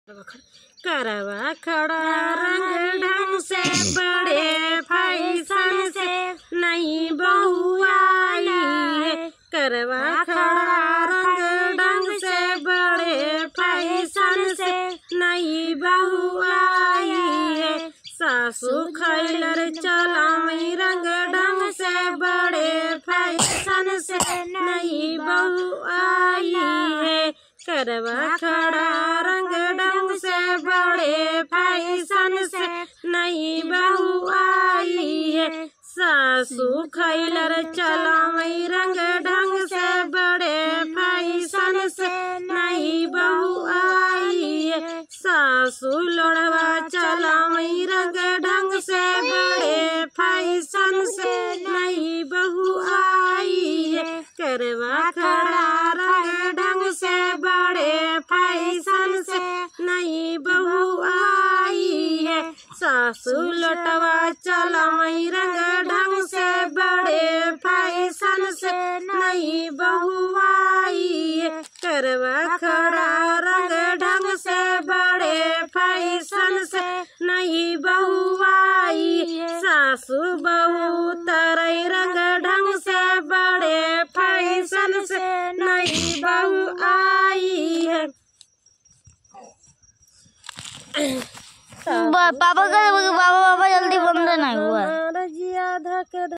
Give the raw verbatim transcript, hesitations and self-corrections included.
करवा खड़ा रंग ढंग से, बड़े फैशन से नई बहू आई है। करवा खड़ा रंग ढंग से, बड़े फैशन से नई बहू आई है। सासू खैलर चलावई रंग ढंग से, बड़े फैशन से नई बहू आई है। करवा खड़ा रंग ढंग से, बड़े फैशन से नई बहू आई है। सासू खैलर चलावई रंग ढंग से, बड़े फैशन से नई बहू आई है। सासू लोढ़वा चलावई रंग ढंग से, बड़े फैशन से नई बहू आई है। करवा खड़ा रंग ढंग से, बड़े फैशन से नई बहू आई है। सासू लोढ़वा चलावई रंग ढंग से, बड़े फैशन से नई बहू आई है। करवा खड़ा रंग ढंग से, बड़े फैशन से नई बहू आई है। सासू बहू तरई रंग ढंग से, बड़े फैशन से नई बहू आई है। बा-, पापा का, पापा, पापा जल्दी बंद नहीं हुआ। हमारा जिया धक